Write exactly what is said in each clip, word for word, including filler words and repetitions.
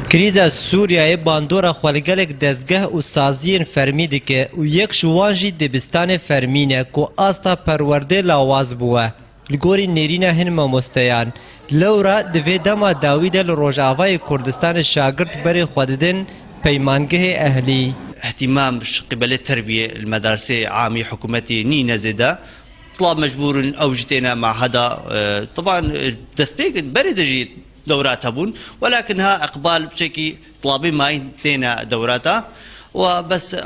Krîza Sûriyeyê bandora xwe li gelek dezgeh û saziyên fermî dike û yek ji wan jî dibistanê fermî ne ku asta perwerdê lawaz bûye. Li gorî nêrîna hin mamosteyan, lewra di vê dema dawî de li Rojavayê Kurdistanê şagirt berê xwe didin peymangehê ehlî. Îhtîmam ji qîbelê terbiyê li medarsê amî hikûmetê nîne zêde. Tulab mecbûr in ew jî têne maheda, e, tiban, e, destpêk berê de jî dewrat hebûn. Welakin ha iqbal çekî tulabê mayîn têne dewrata. Wa bes, e,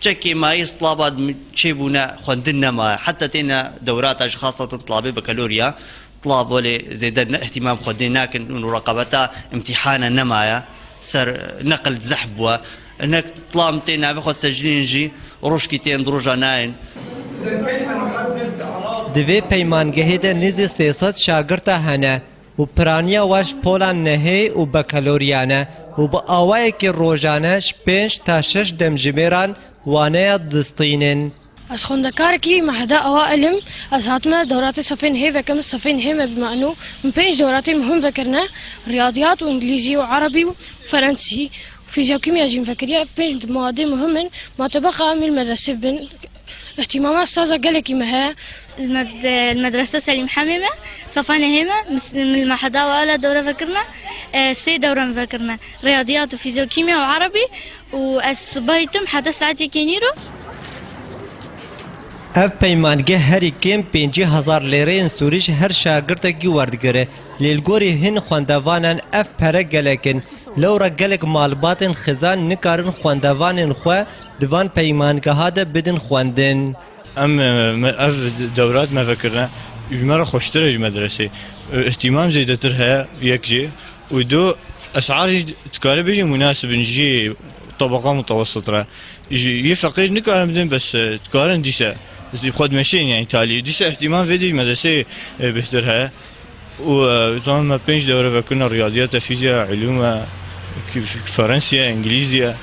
çekê mayî tulaba çêbûne xwendin nemaye. Heta têne dewrata ji xasatan tulabê bakalorya. Tulab welê zêde ne îhtîmam xwendinê nakin û reqabeta îmtîhana nemaye. Ser neqil zehf bûye. Hinek tulam tê navê xwe sejilîn jî rojkî tên di roja nayên. Di vê peymangehê de nêzî sê sed şagirta hene û piraniya wan ji pola nehê û bakaloryan e û bi awayekî rojane ji pênc ta şeş demjimêran waneya distînin. Ez xwendekarekî meheda ewail im. Ez hatime dewratê sefên hê vekim, sefên hê me bi mano. Min pênc dewratê muhim vekirine, riyadiyat û îngilîzî û erebî û ferensî. Fîzyokîmya jî min vekiriye. Ev pênc mawadê muhim in. Ma tebeqa em ê li medresê bin. Îhtîmama saza gelekî me heye. Li med-, li medrese Selîm Hemê me, sefa nehê me, mis-, min li meheda ewail dewre vekirine, e, sê dewre min vekirine. Riyadiyat û fîzyokîmya û erebî û ez sibahî tim heta saet yekê nîro. Ev peymangeh herî kêm pêncî hezar lêreyên Sûrî ji her şagirtekî werdigire. Lê li gorî hin xwendevanan ev pere gelek in. Lewra gelek malbatên xizan nikarin xwendevanên xwe di van peymangeha de bidin xwendin. Em, e, me, ev dewrat me vekirine, ji me re xweştir e ji medresê. E, îhtîmam zêdetir heye, yek jê. Û du, esar jî dikare bêje munasib in jî tebeqa mutewessit re. Ji yê feqîr nikarin bidin, bes, e, dikarin dîse xwe dimeşên, yani talî. Dîse îhtîmam vê dî ji medresê, e, bêhtir heye. Û, e, zaten me pênc dewre vekirine, riyadiyat e, fîzya, ilûm e, ki-, ferensiye, îngilîziye.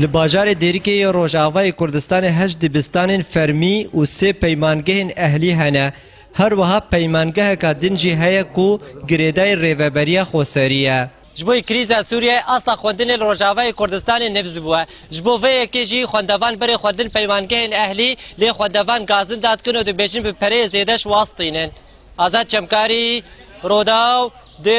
Li bajarê Dêrikê yê Rojavayê Kurdistanê heşt dibistanên fermî û sê peymangehên ehlî hene. Her wiha peymangeheka din jî heye ku girêdayî Rêveberiya Xweserî ye. Ji bo krîza Sûriyeyê asta xwendinê li Rojavayê Kurdistanê nivz bûye. Ji bo vê yekê jî xwendevan berê xwendin peymangehên ehlî, lê xwendevan gazin dadikin û dibêjin bi pereyê zêde ji wan stînin. Azad Çemkarî, Rodaw, Dêr.